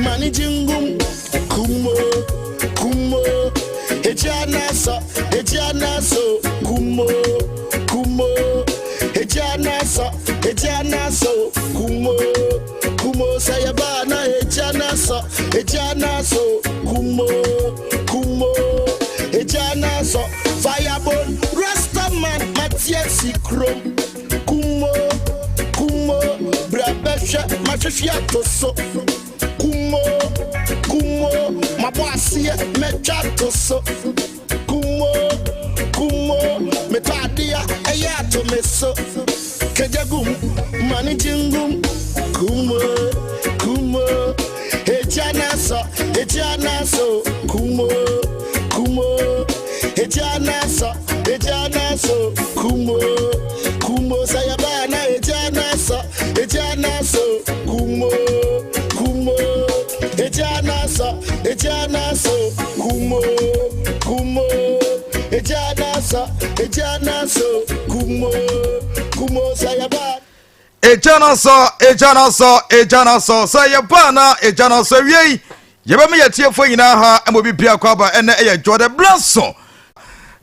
Mani jingum, kumo, kumo. Ejianaso, ejianaso, kumo, kumo. Ejianaso, ejianaso, kumo, kumo. Sayabana, ejianaso, ejianaso, kumo, kumo. Ejianaso, firebone, Rastaman, Matthias Krom, kumo, kumo. Brabɛhwɛ, mahwehwɛ ato so. Kumo, kumo, mabɔ aseɛ, mɛtwa to so. Kumo, kumo, metɔ adeɛ a ɛyɛ ato me so. Kejagum, mani jingum, kumo, kumo. Ejianaso, ejianaso, kumo, kumo. Ejianaso, ejianaso, kumo, kumo. Sayabana, ejianaso, ejianaso, kumo, kumo. Ejianaso, ejianaso, kumo, kumo. Ejianaso, ejianaso, kumo, kumo. Sayabana. Egya no sɔ, egya no sɔ, egya no sɔ sɛ yɛbaa na egya no sɔ awiei. Yɛbɛma yɛtiefoɔ nyinaa ha ma obi biako aba. Ɛnɛ ɛyɛ dwɔde berɛ so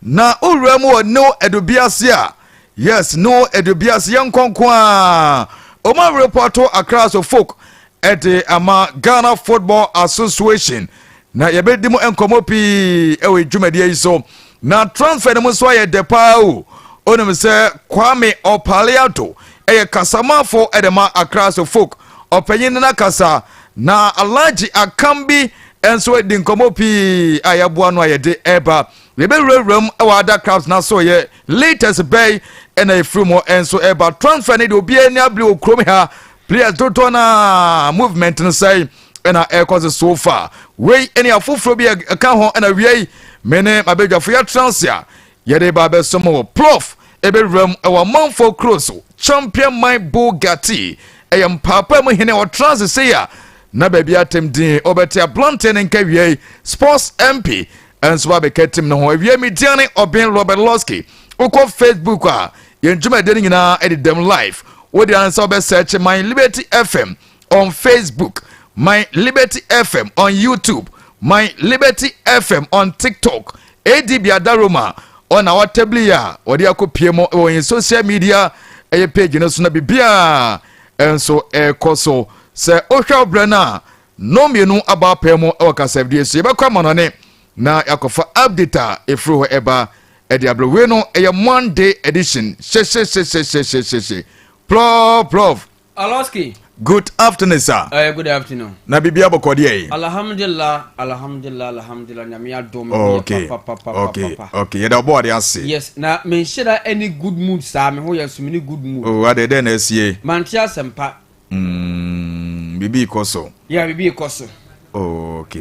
na wowura mu wɔ New Adubiase a, yes, New Adubiase yɛn nkɔnko a ɔma repɔto Accra so folk ɛde ama Ghana Football Association, na yɛbɛdi mu nkɔmmɔ pii ɛwɔ dwumadie yi so. Na transfer no mu nso ayɛ dɛ paa o. Onim sɛ Kwame Ɔpaleado ɛyɛ kasamafo ɛde ma Accra so folk ɔpanyin no nakasa, na Alhaji Akambi nso adi nkɔmmɔ pii a yɛaboa no a yɛde ɛba. Yɛbɛwurawura mu ɛwɔ other clubs na so yɛ latest bɛyi ɛna ɛfiri mu nso ɛba. Transfer no de, obiara ani abere wɔ kurom ha. Players dodoɔ na movement no sɛe ɛna ɛrekɔ so so far. Wei ɛne afoforɔ bi ɛka ho, ɛna wie me ne mabadwafo yɛtena ase a yɛde ba abɛsom wɔ plof. Ɛbɛwura mu ɛwɔ amanfoɔ kuro so. Champion man Bugatti ɛyɛ mpaapa mu hene, ɔtena ase sei a na baabi atɛm din ɔbɛte aberanteɛ ne nka. Wie Sports MP ɛnso ba bɛka tim no ho. Awie mi diane ɔben Robert Losky. Wokɔ Facebook a, yɛn dwumadie no nyinaa ɛde dɛm live. Wode ansa wobɛsearch My Liberty FM on Facebook, My Liberty FM on YouTube, My Liberty FM on TikTok. Adb Adaroma ɔna watabli a wɔde akɔpie mu wɔ yɛn social media ɛyɛ page no so, na biribiaa ɛnso ɛrekɔ so. Sɛ wohwɛ wo berɛ no a, no mmienu aba apɛ mu ɛwɔ kasafidie so. Yɛbɛkɔ amanɔne na yɛakɔfa update a ɛfiri hɔ ɛba ɛde aberɛ. Wei no ɛyɛ Monday edition. Hyehyɛhyɛhyɛhyɛhyɛ plɔf plɔf. Aloski. Good afternoon, sir. Good afternoon. Na biribi abɔkɔdeɛ yi? Alhamdulillah, alhamdulillah, alhamdulillah. Nyame adom. Okay, yɛda ɔbɔ ɔde ase. Yes, na menhyɛ da any good mood saa. Me ho yɛ so me good mood. Oh, ade dɛn na asie? Mante asɛmpa. Biribi kɔ so. Yeah, biribi kɔ so.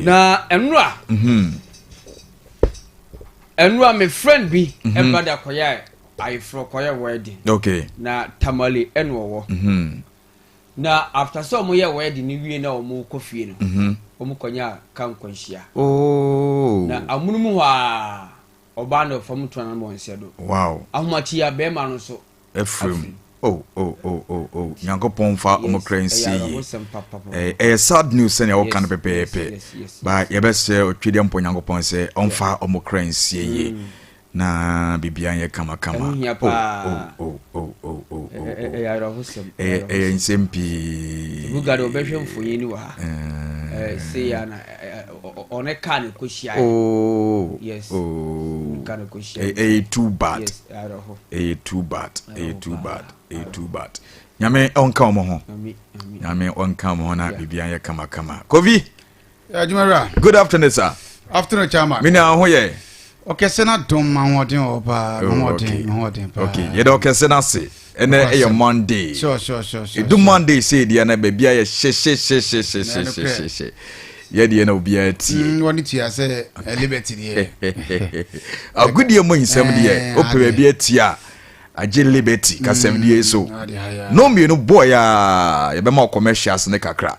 Na ɛnora ɛnora me friend bi ɛba da kɔyɛ ayeforɔ, kɔyɛ wedding. Na Tamale ɛna ɔwɔ. Na after sɛ ɔmo yɛ wedding no wie na ɔmo kɔ fie no, ɔmo kɔnya ka nkwanhyia. Na amono mu hɔ a, ɔbaa no fam to anam wɔn nsa do. Ahomakye a, bɛrima no nso afirim. Oh, Nyankopɔn fa ɔmo kra nsie yie. Ɛyɛ sad news sɛnea wɔka no pɛpɛɛpɛ, ba yɛbɛsrɛ Otwedeɛ mpo Nyankopɔn sɛ ɔmfa ɔmo kra nsie yie na biribiara nyɛ kamakama. Oh. Ɛyɛ awerɛhosɛm. Ɛyɛ nsɛm pii. Bugari ɔbɛhwɛ mfonyin ni wɔ ha sei a na ɔne kaa ne kɔhyia. Yes, kaa ne kɔhyia. Ɛyɛ too bad. Yes, awerɛho. Ɛyɛ too bad, ɛyɛ too bad, ɛyɛ too bad. Nyame ɔnka wɔn ho. Nyame ɔnka wɔn ho na biribiara nyɛ kamakama. Kofi. Adwumawura. Good afternoon, sir. Afternoon, chairman. Mi na ho yɛ. Ɔkɛse na dɔm ahoɔden wɔ paa, ahoɔden, ahoɔden paa. Okay, yɛde ɔkɛse na se ɛnɛ ɛyɛ Monday. sure. Edu Monday sɛ deɛ na baabi ayɛ hyehyɛhyɛhyɛhyɛhyɛhyɛ yɛdeɛ na obiara tie. Wɔne tua sɛ Liberty deɛ. Agodie mu nsɛm deɛ, wopɛ baabi atie a, agye Liberty kasɛmdeɛ so. No mmienu bɔɔ a, yɛbɛma wo commercials ne kakra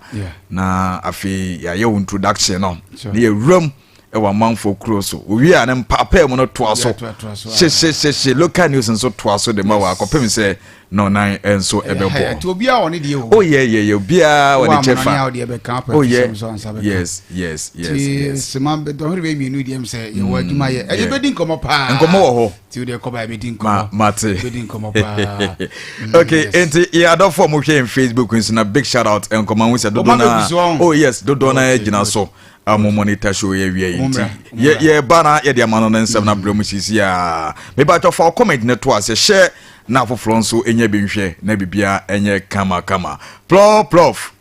na afei yɛayɛ wo introduction no na yɛwuram. Ɛwɔ amanfoɔ kuro so. Owie a, ne mpaapaa mu no toa so. Toa so, ah. Hyehyɛhyɛhyɛ local news nso toa so de ma wɔ akɔpem sɛ nɔnan nso ɛbɛbɔ. Nti obiara wɔ ne deɛ o. Oh yeah, obiara wɔ ne kyɛfa. Wɔ amana ne a wɔde ɛbɛka Oh yeah. nso ansa bɛka. Yes. Nti sema dɔhwere bɛ mmienu deɛ m sɛ yɛwɔ adwuma yɛ ɛde bɛdi nkɔmmɔ paa. Nkɔmmɔ wɔ hɔ. Nti wode kɔba yɛbɛdi Ma nkɔmmɔ. mate. Bɛdi nkɔmmɔ paa. Okay. Nti yɛ adɔfo a mohwɛ yɛn Facebook nso na big shout out nkɔmɔ ho sɛ dodoɔ Ɔma na bɛgu so ɔn. Oh yes, dodoɔ na gyina so a mo monitor show yɛ wie yi. Mo nti mmra, mo yɛ mmra. Yɛ ba na yɛde ama no ne nsɛm na brɛ mu sisi a mebatɔ fa comment ne to ase hyɛ na afoforɔ nso ɛnya bi nhwɛ na biribiara ɛnyɛ kama kama plɔf plɔf.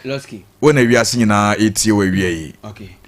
Lɔski. Wo na wiase nyinaa ɛtie wɔ awie yi.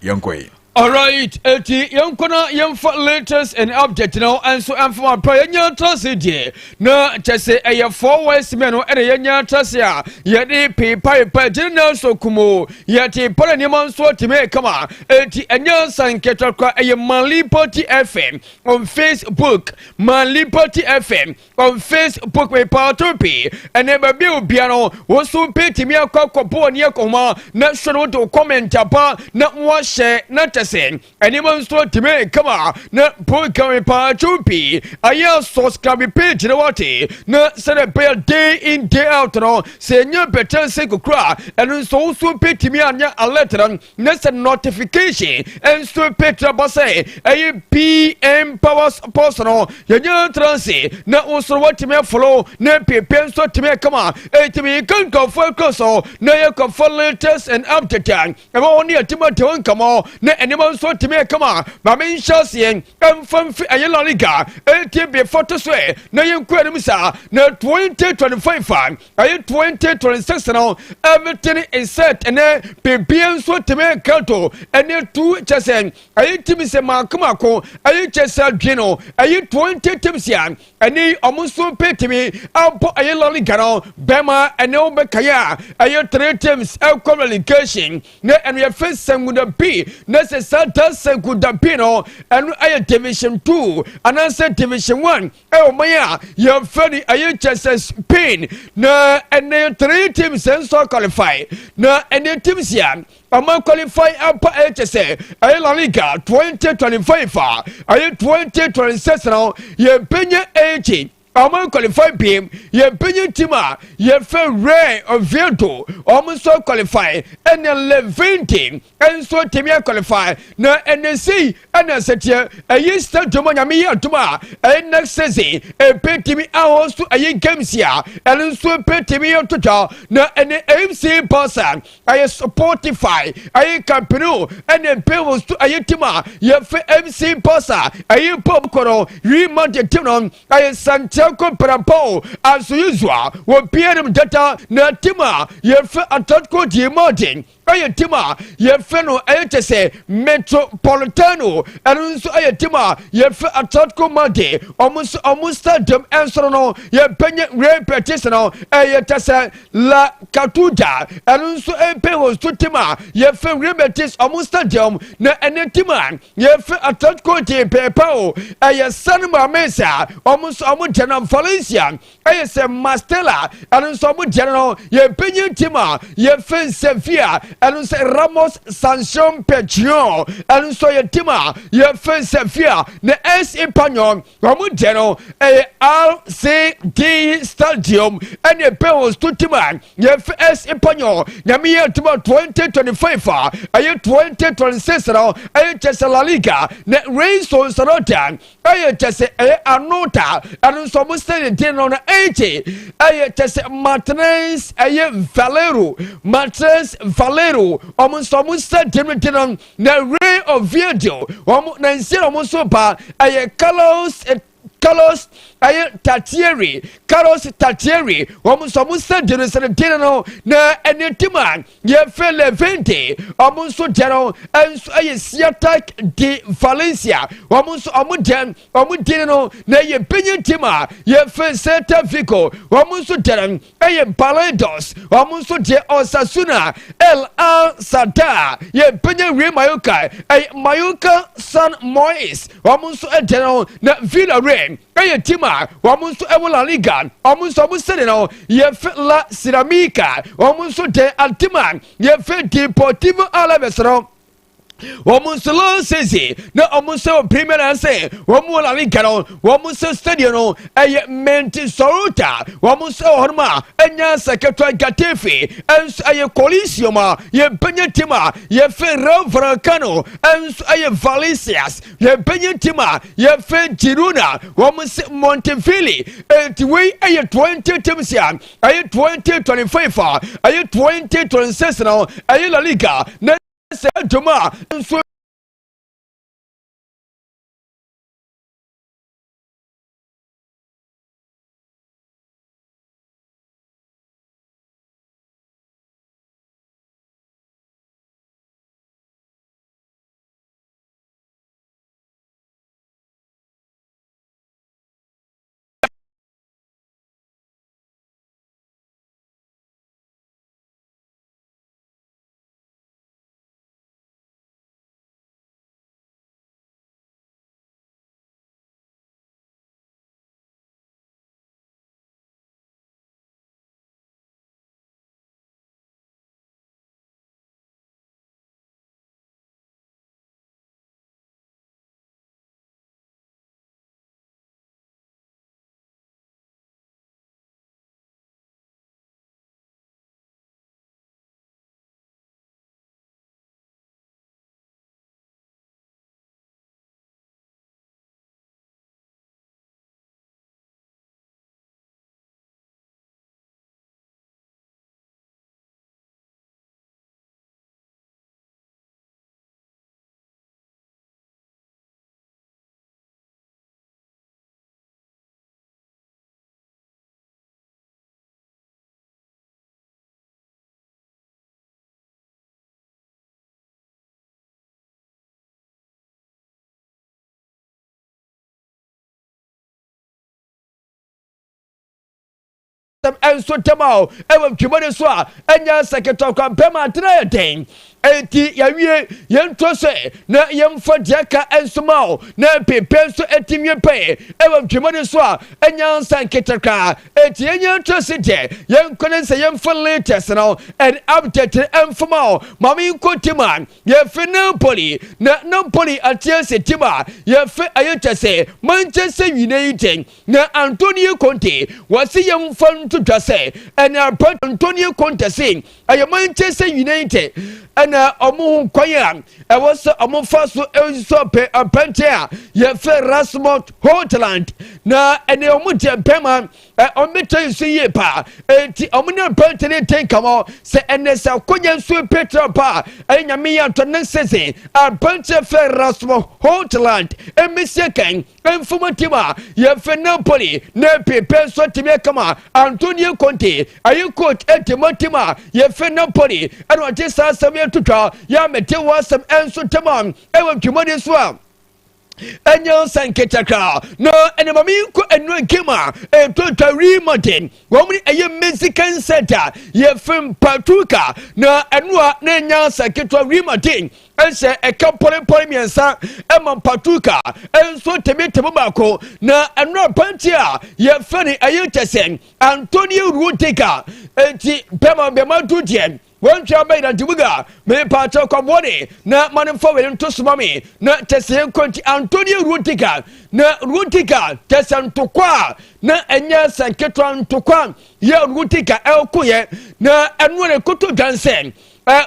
Yɛnkɔ yi. Alright, eti yɛnkɔ na yɛmfa latest and update no nso ɛmfa ma yɛnya trase deɛ na kyɛ sɛ ɛyɛ four wise men no, ɛna yɛnya trase a yɛde peepaepa gyina na so kumo yɛte pa na nneɛma nso atumi kama. Eti ɛnyɛ nsa kora, ɛyɛ Mali Party FM on Facebook, Mali Party FM on Facebook. Mepaato pii ɛnɛ baabi a obia no wɔn nso pɛtumi akɔ akɔbɔ ne akɔhoma na hwɛ no, wode wo comment aba na wahyɛ na kyɛ sɛ ɛnneɛma nso atumi kama na program. Mepaato pii ayɛ subscribe page na wate na sɛdeɛ ɛbɛyɛ day in day out no, sɛ ɛnya bɛkyɛn sɛ kokoro a, ɛno nso wo nso pɛtumi anya alert no na sɛ notification nso pɛtumi aba sɛ ɛyɛ PM Power Sports no yɛnya transe na wo nso watumi afollow na pepe nso atumi akama. Ɛtumi ka nkurɔfoɔ akɔ so na yɛkɔfa latest and update a ɛma wɔn ne yɛtumi ate wɔn nkɔmmɔ na nneɛma nso atumi akama. Maame nhyɛ aseɛ ɛmfa mfi ɛyɛ La Liga. Ɛti before to so ɛ na yɛnkɔ anim saa na 2025 a ɛyɛ 2026 no, everything is set. Ɛnɛ biribiara nso atumi nkato ɛne tu kyɛ sɛ ɛyɛ team sɛ maako maako, ɛyɛ kyɛ sɛ adwene no ɛyɛ 20 teams a ɛne ɔmo nso pɛtumi abɔ ɛyɛ La Liga no bɛrima. Ɛne wo bɛkaeɛ a ɛyɛ three teams ɛkɔ relegation na ɛno yɛfɛ Segunda B, na sɛ saa da Segunda B no, ɛno ɛyɛ division 2 anaasɛ division 1 ɛwɔ man a yɛfɛ no ɛyɛ kyɛ sɛ Spain. Na ɛne three teams nso qualify, na ɛne teams a ɔma qualify apa ɛyɛ kyɛ sɛ ɛyɛ La Liga 2025 a ɛyɛ 2026 no, yɛbɛnya ɛyɛ ɔmo qualify biem. Yɛbɛnya team a yɛfɛ Real Oviedo, ɔmo nso qualify, ɛna Levante nso tumi qualify. Na ɛna sei ɛna sɛteɛ ɛyɛ stadium a Nyame yɛ adom a ɛyɛ next season ɛbɛtumi ahɔ so ɛyɛ games a ɛno nso ɛbɛtumi yɛ totwa. Na ɛne MC Barca ɛyɛ Spotify ɛyɛ Camp Nou ɛna ɛbɛwɔ so ɛyɛ team a yɛfɛ MC Barca ɛyɛ pop kɔrɔ Real Madrid team no ɛyɛ Santiago Bernabeu as usual wɔ bianom dada. Na team a yɛfɛ Atletico de Madrid ɛyɛ team a yɛfɛ no ɛyɛ kyɛ sɛ Metropolitano, ɛno nso ɛyɛ team a yɛfɛ Atletico Madrid. Ɔmo nso ɔmo stadium ɛnsoro no yɛbɛnyɛ Real Betis no ɛyɛ kyɛ sɛ La Cartuja, ɛno nso ɛpɛ wɔ so team a yɛfɛ Real Betis ɔmo stadium. Na ɛne team a yɛfɛ Atletico de pɛɛpɛ o ɛyɛ San Mames a ɔmo nso ɔmo deɛ no Valencia ɛyɛ sɛ Mestalla, ɛno nso ɔmo deɛ no yɛbɛnya team a yɛfɛ Sevilla, ɛno nso Ramos Sanchez Pizjuan, ɛno nso yɛ team a yɛfɛ Sevilla. Na Espanyol ɔmo deɛ no ɛyɛ RCD Stadium ɛne ɛbɛn wɔ so team a yɛfɛ Espanyol. Nyame yɛ team a 2025 a ɛyɛ 2026 no ɛyɛ kyɛ sɛ La Liga. Na Real Sociedad ɛyɛ kyɛ sɛ ɛyɛ Anoeta, ɛno nso ɔmo sɛ din no ɛyɛ ɛyɛ kyɛ sɛ Martinez ɛyɛ Valero, Martinez Valero, ɔmo nso ɔmo sɛ din no din no. Na Real Oviedo ɔmo na nsia ɔmo nso ba ɛyɛ Carlos ɛyɛ Tartiere, Carlos Tartiere, wɔn nso ɔmo sɛ din no sɛ din no. Na ɛne team a yɛfɛ Levante, ɔmo nso deɛ no nso ɛyɛ Ciutat de Valencia, wɔn nso ɔmo deɛ ɔmo din no. Na ɛyɛ panyin team a yɛfɛ Celta Vigo, wɔn nso deɛ no ɛyɛ Balaidos, wɔn nso deɛ Osasuna El Al Sada. Yɛ panyin Real Mallorca ɛyɛ Mallorca San Mois, wɔn nso deɛ no. Na Villarreal ɛyɛ team a wɔn nso ɛwɔ La Liga, wɔn nso wɔn sɛde no yɛfɛ La Ceramica, wɔn nso deɛ. Team a yɛfɛ Deportivo Alaves no. Wɔn nso last season na wɔn nso wɔ Premier League sɛ wɔn wɔ La Liga no, wɔn nso stadium no ɛyɛ Mendizorroza. Wɔn nso wɔ hɔnom a ɛnya sɛkɛtɔ Getafe nso ɛyɛ Coliseum a yɛbɛnya team a yɛfɛ Real Vallecano nso ɛyɛ Valencias, yɛbɛnya team a yɛfɛ Girona, wɔn nso Montevideo. Eti wei ɛyɛ 20 teams a ɛyɛ 2025 a ɛyɛ 2026 no ɛyɛ La Liga na sɛ dwom a nso nso ntɛm a ɛwɔ ntwemɔ so a ɛnyɛ sɛkɛtɔ kwan bɛma atena yɛ den. Enti yɛawie yɛnto sɛ na yɛmfa deɛ ka nso ma o na pepe nso ɛtumi pɛ ɛwɔ ntwemɔ so a ɛnyɛ nsa nketekra. Enti yɛnyɛ nto se deɛ yɛnkɔ ne sɛ yɛmfa latest no and update ɛmfa ma o. Maame nkɔ tim a yɛfɛ Napoli na Napoli ateɛ sɛ tim a yɛfɛ ɛyɛ kyɛ sɛ Manchester United na Antonio Conte wɔsi yɛmfa nto dwa sɛ ɛna apa Antonio Conte se ɛyɛ Manchester United ɛna ɔmo ho kwan a ɛwɔ sɛ ɔmo fa so nso pɛ apɛnkyɛ a yɛfɛ Rasmus Højlund na ɛne ɔmo deɛ bɛma ɔmo bɛtɛ nso yie paa. Eti ɔmo ne apɛnkyɛ ne ten kama sɛ ɛnɛ sɛ akonya nso petra paa ɛyɛ nyame yɛ atɔ ne season apɛnkyɛ fɛ Rasmus Højlund ɛmɛsia kan mfom team a yɛfɛ Napoli na pepe nso tumi kama. Antonio Conte ɛyɛ coach ɛtɛmɔ team a yɛfɛ Napoli ɛna ɔgye saa asɛm yɛ tutwa yɛ amete wɔ asɛm ɛnso tɛm a ɛwɔ ntwemɔden so a ɛnyɛ nsa nketekra na ɛnɛ maame nkɔ ɛnura game a ɛtɔtwa Real Madrid wɔn ne ɛyɛ Mexican center yɛfɛ Pachuca na ɛnoa na ɛnya nsa ketewa Real Madrid ɛhyɛ ɛka pɔlepɔle mmiɛnsa ɛma Pachuca ɛnso tɛmɛtɛmɛ baako na ɛnura pɛnti a yɛfɛ ne ɛyɛ kyɛsɛ Antonio Rudiger eti bɛma bɛma du deɛ wɔn twɛ abɛyi na ntibuga mepaakyɛw kɔboɔ na ma ne mfa wei nto soma me na kyɛsɛ yɛn kɔ nti Antonio Rudiger na Rudiger kyɛsɛ ntokwa a na ɛnyɛ sɛ nketewa ntokwa yɛ Rudiger ɛko yɛ na ɛno ne koto dwansɛ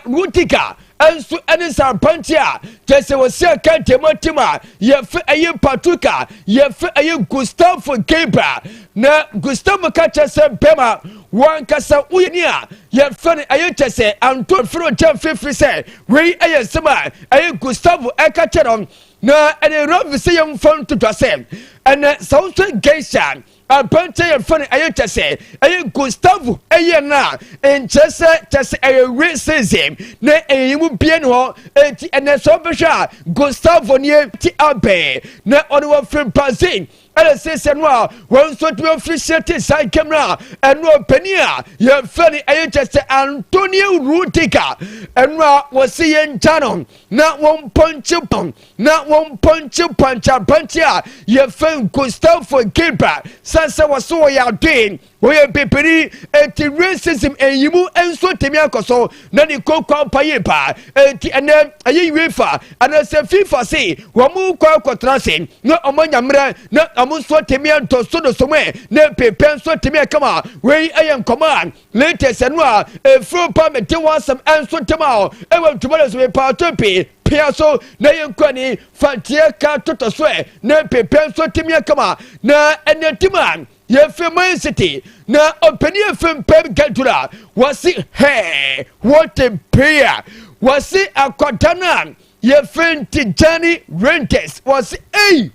Rudiger nso ɛne sampanti a kyɛsɛ wɔsi aka ntɛm tim a yɛfɛ ɛyɛ Pachuca yɛfɛ ɛyɛ Gustavo Gabriel na Gustavo ka kyɛ sɛ bɛma wankasa woyɛ ni a yɛfɛ no ɛyɛ kyɛ sɛ Anto firi nkyɛn fifiri sɛ wei ɛyɛ nsɛm a ɛyɛ Gustavo ɛka kyɛ no na ɛne Ravi sɛ yɛmfa ntotwa sɛ ɛnɛ sɛ wosɛ Geisha aberanteɛ yɛfɛ no ɛyɛ kyɛ sɛ ɛyɛ Gustavo ɛyɛ no a nkyerɛ sɛ kyɛ sɛ ɛyɛ racism na ɛyɛ mu bie ne hɔ. Enti ɛnɛ sɛ wobɛhwɛ a Gustavo nie ti abɛn na ɔne wɔfiri Brazil ɛna siesie no a wɔn nso tumi afiri hyɛ te saa nkɛm no a ɛno ɔpanin a yɛfrɛ no ɛyɛ kyɛ sɛ Antonio Rudiger ɛno a wɔsi yɛn gya no na wɔn pɔnkye pɔn na wɔn pɔnkye pɔnkye aberanteɛ a yɛfrɛ Gustavo Gabriel sɛ sɛ wɔso wɔyɛ adoe. Wɔyɛ peperi, eti racism eyimu nso tumi akɔ so na ne koko ampa yie paa. Eti ɛnɛ ɛyɛ UEFA anaasɛ FIFA se wɔn kɔ akɔtena ase na wɔn anya mmerɛ na wɔn nso tumi antɔ so do so mu na pepe nso tumi akama. Wei ɛyɛ nkɔmɔ a latest ɛno a efiri pa mete wɔn asɛm nso ntɛm a ɛwɔ ntoma de so mepaato pii pia so na yɛn nkɔni fanteɛ ka totɔ so ɛ na pepe nso tumi akama. Na ɛnɛ tim a yɛfɛ Man City na ɔpanin yɛfɛ Pep Guardiola, wɔsi hɛɛ, what a player! Wɔsi akɔda no a yɛfɛ Tijjani Reijnders, wɔsi ei,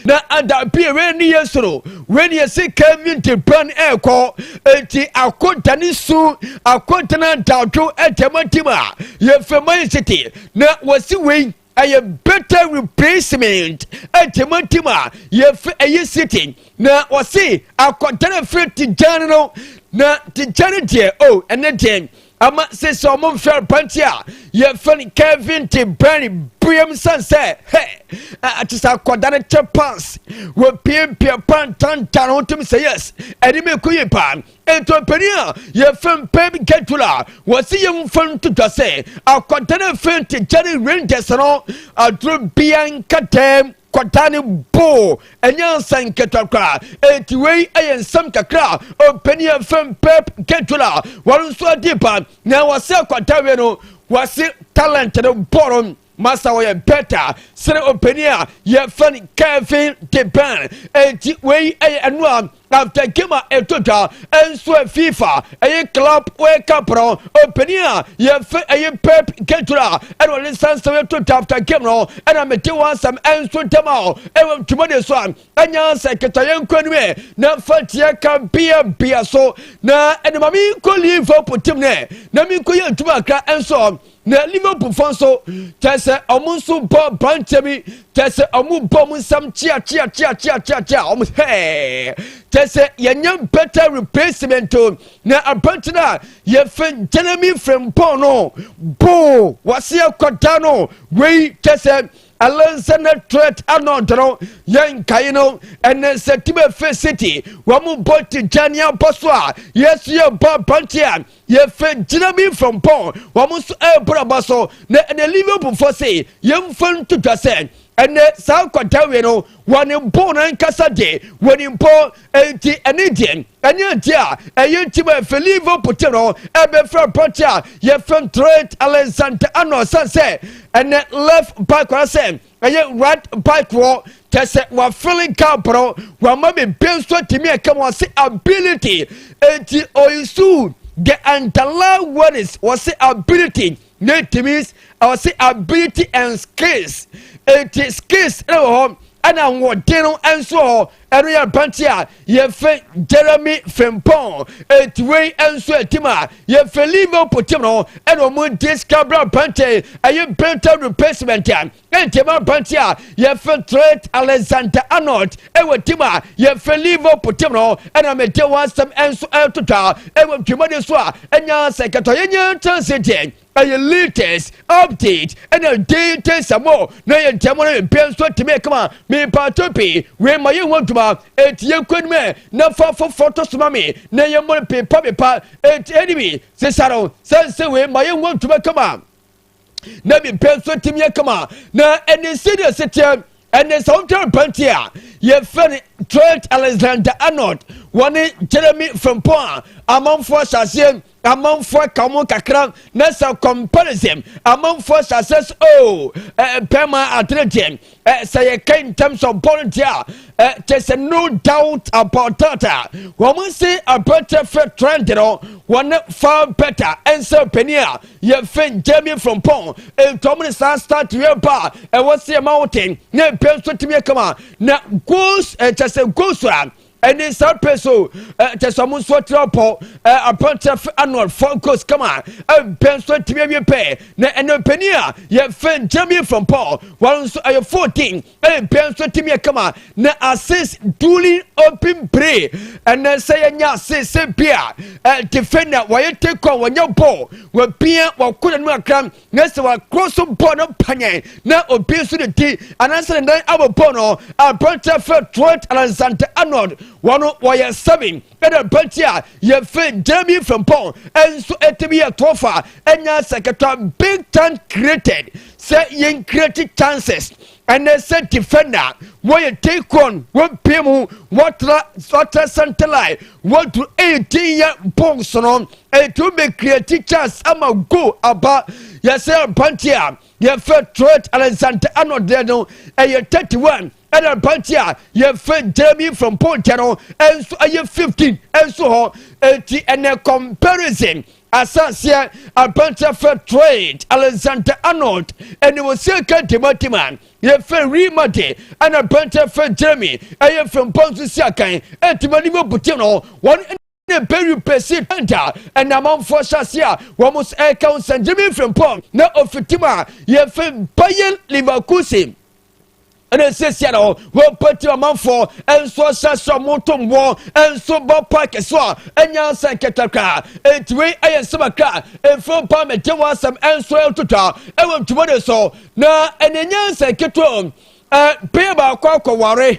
na adapie wei ni yɛ soro wei ni yɛsi Kevin De Bruyne ɛɛkɔ, eti akɔda ne su akɔda no adadwo ɛtɛm tim a yɛfɛ Man City na wɔsi wei ɛyɛ better replacement ɛtɛm tim a yɛfɛ ɛyɛ City. Na wɔsi akɔda no firi Tijjani no, na Tijjani deɛ o ɛne deɛ ama sisi ɔmo nfɛ aberanteɛ a yɛfɛ no Kevin De Bruyne biem san sɛ hɛ ate sɛ akɔda no kyɛ pass wɔpiapia pantantan ho tom sɛ yes, ɛde mi kɔ yie paa. Ntɔmpanin a yɛfɛ Pep Guardiola, wɔsi yɛn mfa nto dwa sɛ akɔda no fɛ Tijjani Reijnders no aduro bia nkatɛm kɔda ne bo ɛnyɛ nsa nketewa koraa. Eti wei ɛyɛ nsɛm kakra ɔpanin a fɛn Pep Guardiola wɔn nso adi ba na wɔsi akɔda wei no, wɔsi talent no bɔɔl masa wɔyɛ better sene ɔpanin a yɛfɛ no Kevin De Bruyne. Eti wei ɛyɛ ɛno a after game a ɛtɔ dwa ɛnso ɛ FIFA ɛyɛ Club World Cup no, ɔpanin a yɛfɛ ɛyɛ Pep Guardiola ɛna ɔde nsansɛm ɛtɔ dwa after game no, ɛna mete wɔn asɛm ɛnso ntɛm a ɛwɔ ntoma de so a ɛnya sɛ keta yɛn nkɔ anim ɛ na fa tia ka bia bia so na ɛna maame nkɔ Liverpool team nɛ na mi nkɔ yɛ ntoma akra ɛnso. Na Liverpool fɔ nso kyɛ sɛ ɔmo nso bɔ aberanteɛ bi kyɛ sɛ ɔmo bɔ ɔmo nsam kyia kyia kyia kyia kyia kyia ɔmo hɛɛ kyɛ sɛ yɛnyɛ better replacement o. Na aberanteɛ no a yɛfɛ Jeremy Frimpong no bo wɔsi ɛkɔda no wei kyɛ sɛ Alexander Trent Arnold no yɛn nkae no ɛnɛ sɛ team efe City wɔn bɔ Tijjani abɔ so a yɛsu yɛ bɔ aberanteɛ a yɛfɛ Jeremy Frimpong, wɔn nso ɛrebɔ aba so. Na ɛnɛ Liverpool fɔ se yɛmfa nto dwa sɛ ɛnɛ saa nkɔdawe no wɔne bɔɔl no ankasa de wɔne mpo enti ɛne deɛ ɛne adi a ɛyɛ ntim a ɛfɛ Liverpool team no ɛbɛfrɛ aberanteɛ a yɛfɛ Trent Alexander Arnold san sɛ ɛnɛ left back kora sɛ ɛyɛ right back wɔ kyɛ sɛ wafilling gap no wama bebe nso atumi ɛka wɔn ase ability. Eti oyisu the underlying words, wɔse ability ne tumi, wɔse ability and skills. Eti skills ɛwɔ hɔ ɛna ahoɔden no nso wɔ hɔ. Ɛno yɛ aberanteɛ a yɛfɛ Jeremy Frimpong. Eti wei nso ɛtim a yɛfɛ Liverpool team no ɛna wɔn describe aberanteɛ ɛyɛ better replacement a ɛntɛm aberanteɛ a yɛfɛ Trent Alexander Arnold ɛwɔ team a yɛfɛ Liverpool team no, ɛna mɛgye wɔn asɛm nso ɛtotwa ɛwɔ dwumadi so a ɛnya sɛ kɛtɔ yɛnyɛ nkyɛnse deɛ ɛyɛ latest update ɛna details mo na yɛ ntɛm no mpɛ nso tumi kama mepaato pii wei ma yɛ ho adwuma. Eti yɛn kɔ anim ɛ na fa foforɔ to soma me na yɛ mmɔ pepa pepa. Eti ɛni sisa no sɛnsɛ wei ma yɛ ho adwuma kama na mepɛ nso tumi yɛ kama. Na ɛne sɛdeɛ sɛteɛ ɛne sɛ wotwa mpanteɛ a yɛfrɛ no Trent Alexander Arnold wɔne Jeremy Frimpong a amanfoɔ ahyɛaseɛ amanfoɔ ka mo kakra na sɛ comparison amanfoɔ ahyɛaseɛ sɛ o bɛrima adene deɛ sɛ yɛka in terms of ball deɛ a kyɛ sɛ no doubt about that a wɔn se aberanteɛ fɛ Trent no wɔne far better ɛnsɛ panin a yɛfɛ Jeremy Frimpong. Ntɔm ne saa start yɛ ba a ɛwɔ se ɛma wo ten na mpɛ nso tumi yɛ kama na goals ɛkyɛ sɛ goals a ɛne saa pɛ so kyɛ sɛ ɔmo nso tena pɔ aberanteɛ fɛ Arnold four goals kama mpɛ nso tumi awie pɛ. Na ɛne panin a yɛfɛ Jeremy Frimpong wɔn nso ɛyɛ 14 mpɛ nso tumi yɛ kama na assist during open play. Ɛnɛ sɛ yɛnya assist sɛ bi a defender wɔyɛ take on wɔnyɛ ball wɔpia wɔkɔ n'anim akra na sɛ wɔakoro so ball no panyɛn na obi nso de ti anaasɛ ne nan abɔ ball no, aberanteɛ fɛ Trent Alexander Arnold Wɔn wɔyɛ 7, ɛna aberanteɛ a yɛfrɛ Jeremy Frimpong nso ɛtumi yɛ 12 a ɛnya sɛ ketewa. Big chance created, sɛ yɛn create chances ɛnɛ sɛ defender wɔyɛ take on, wɔpie mu, wɔtra wɔtra center line, wɔdu 18 yɛ box no, ɛtumi bɛ create chance ama goal aba. Yɛsɛ aberanteɛ a yɛfrɛ Trent Alexander Arnold deɛ no ɛyɛ 31, ɛna aberanteɛ a yɛfrɛ Jeremy Frimpong deɛ no ɛnso ɛyɛ 15 ɛnso hɔ. Eti ɛnɛ comparison asaseɛ, aberanteɛ fɛ Trent Alexander Arnold ɛne wɔsi ka dematim a yɛfrɛ Real Madrid, ɛna aberanteɛ fɛ Jeremy ɛyɛ Frimpong nso si akan ɛtuma anim abutim no wɔn ne bɛri pɛsi tanta. Ɛna amanfoɔ hyɛ ase a wɔn nso ɛka wɔn sɛ Jeremy Frimpong na ofitim a yɛfrɛ Bayer Leverkusen ɛna esiesie no wɔpɛ ti amanfoɔ nso hyɛ sɛ ɔmo to mboɔ nso bɔ park so a ɛnya nsɛn kɛtɛkra. Eti wei ɛyɛ nsɛm akra efo pa mɛgye wɔn asɛm nso ɛtotwa ɛwɔ ntoma de so na ɛna nya nsɛn ketewa. Bɛyɛ baako akɔware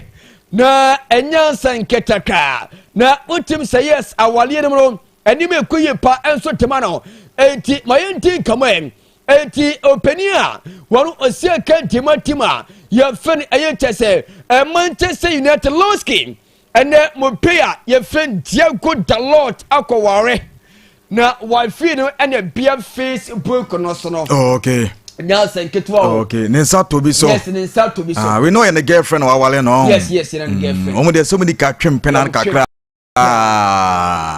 na ɛnya nsɛn kɛtɛkra na wotim sɛ yes, awaleɛ no mu no anim ekɔ yie pa nso tema no. Eti ma yɛn ti nkama yɛn. Eti opanin a wɔn osi aka ntima tim a yɛfɛ no ɛyɛ kyɛ sɛ Manchester United Lowski, ɛnɛ mo pe a yɛfɛ Diego Dalot akɔware na wafi no ɛna bia Facebook no so no. Oh, okay. Nelson ketewa o. Okay, ne nsa to bi so. Yes, ne nsa to bi so. Ah, we know yɛ ne girlfriend wa wale no. Yes, yɛ ne girlfriend. Wɔn deɛ sɛ wɔn di ka twem pɛnan kakra.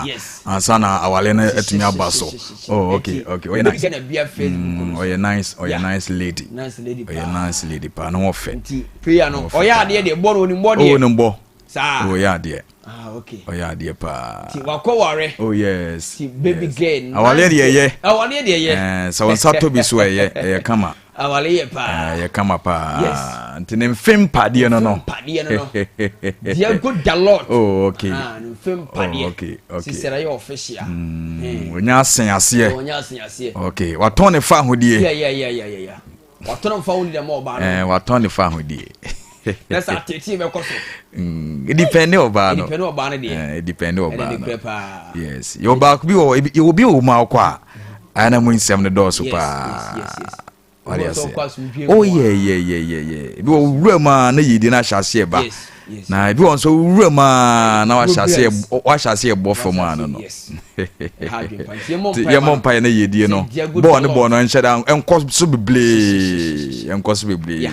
Yes. Ansa na awale no atumi aba so. Oh, okay, ɔyɛ nice. Na bia Facebook no. Ɔyɛ nice, ɔyɛ nice lady. Nice lady paa. Ɔyɛ nice lady paa ne ho fɛ. Nti prayer no ɔyɛ adeɛ deɛ bɔ no onim bɔ deɛ. Oh, ne bɔ. Saa. Oh, ɔyɛ adeɛ. Ah, okay. Ɔyɛ adeɛ paa. Ti wakɔ ware. Oh yes. Ti baby girl. Awale deɛ yɛ. Awale deɛ yɛ. Sɛ wɔn nsa tɔ bi so, ɛyɛ kama. Awale yɛ paa. Ɛyɛ kama paa. Yes. Nti ne mfe mpadeɛ no. Mpadeɛ no. Diego Dalot. Oh, okay. Ah, ne mfe mpadeɛ. Oh, okay. Sisera yɛ official. Onya asen aseɛ. Onya asen aseɛ. Okay, watɔn ne fa ahodie. Yeah. Watɔn fa ahodie ma ɔbaa no. Watɔn ne fa ahodie. Na sɛ atete bɛkɔ so. Edipɛnde ɔbaa no. Edipɛnde ɔbaa no deɛ. Edipɛnde ɔbaa no. Ɛde paa. Yes, yɛ ɔbaako bi wɔ, yɛ obi wɔ mu akɔ a ayɛ mu nsɛm no dɔɔso paa. Yes. Wade ase. Oh yeah, ebi wɔ wura mu a na yɛdi na ahyɛ aseɛ ba, na ebi wɔ nso wura mu a na wahyɛ aseɛ bɔ fam ano no. Yɛmmɔ mpaeɛ na yɛdie no bɔɔl ne bɔɔl no nhyɛ da nkɔ so bebree, nkɔ so bebree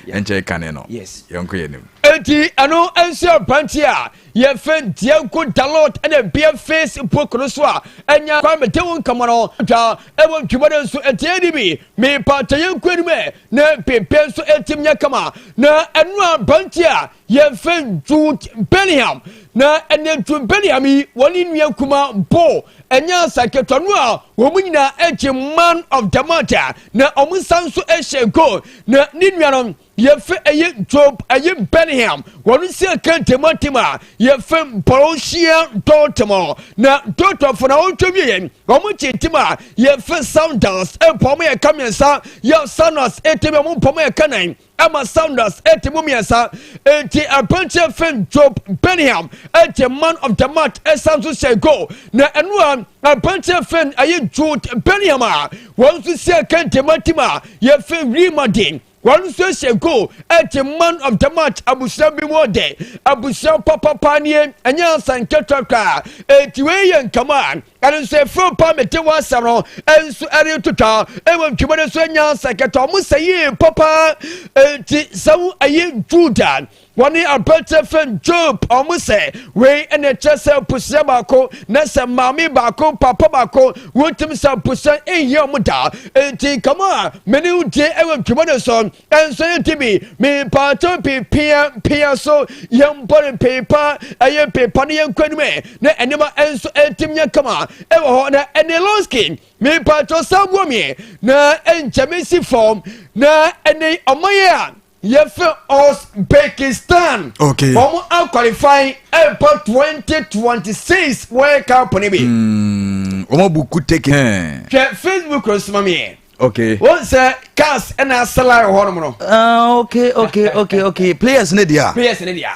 nkyɛn kane no. Yɛnkɔ yɛn nim. Eti ɛno nso aberanteɛ a yɛfɛ Diego Dalot ɛna bia Facebook no so a ɛnya Kwame de wo nkɔmɔ no dwa ɛwɔ ntwuma no nso. Ɛti ɛni bi mepata yɛn kɔ anim ɛ na pepe nso ɛtim nyɛ kama. Na ɛno aberanteɛ a yɛfɛ Jude Bellingham, na ɛnɛ Jude Bellingham yi wɔne nua kuma bo ɛnyɛ asa ketewa no a wɔn nyinaa ɛgye man of the match a na wɔn nsa nso ɛhyɛ goal. Na ne nua no yɛfɛ ɛyɛ Job ɛyɛ Bellingham, wɔn si aka ntɛmɔntɛm a yɛfɛ Borussia Dortmund na Dortmund na wɔntwa wie yɛn wɔn kyinkyim a yɛfɛ Sounders ɛmpɔ wɔn yɛ ka 3 yɛ Sounders ɛtɛm wɔn mpɔ wɔn yɛ ka 4 ɛma Sounders ɛte mu 3. Eti aberanteɛ fɛn Job Bellingham ɛte man of the match, ɛsan so hyɛ goal. Na ɛno a aberanteɛ fɛn ɛyɛ Jude Bellingham a wɔn nso si aka ntɛmɔntɛm a yɛfɛ Real Madrid, wɔn nso hyɛ goal, ɛte man of the match. Abusua bi mu ɔdɛ abusua papapa nie, ɛnyɛ asan ketewa koraa. Eti wei yɛ nkama a ɛno nso efiri pa mete wɔn asɛm no ɛnso ɛretotwa ɛwɔ ntwuma no so. Ɛnyɛ asan ketewa, ɔmo sɛ yie papa. Eti sɛwo ɛyɛ Juda wɔne aberanteɛ fɛn Job, ɔmo sɛ wei ɛna ɛkyerɛ sɛ abusua baako na sɛ maame baako papa baako wontumi sɛ abusua nhia ɔmo da. Eti kama a mene wo die ɛwɔ ntwuma no so ɛnso yɛ ti bi mepaato pipia pia so yɛn bɔ ne pepa ɛyɛ pepa no yɛn kɔ anim ɛ na nneɛma ɛnso ɛntim nyɛ kama ɛwɔ hɔ. Na ɛne Lonsky mepaato san buo mi na ɛnkyɛn si fam na ɛne ɔman yɛ a yɛfɛ Uzbekistan. Wɔn aqualify ɛbɔ 2026 World Cup ne bi. Wɔn abuku take. Hwɛ Facebook nsoma mi yɛ. Okay. Wɔn sɛ cars ɛna asala wɔ hɔnom no. Ah, okay, players ne deɛ. Players ne deɛ.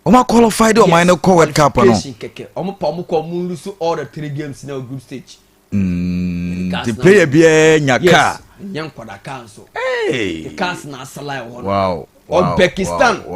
Ɔmo qualify de ɔman no kɔ World Cup no. Qualification kɛkɛ, ɔmo pa ɔmo kɔ, ɔmo lose all the three games na group stage. Nti player biara nya car. Yes, nyɛ nkɔda car nso. Hey. The cars na asala ɛwɔ no. Wow. Uzbekistan. Wow.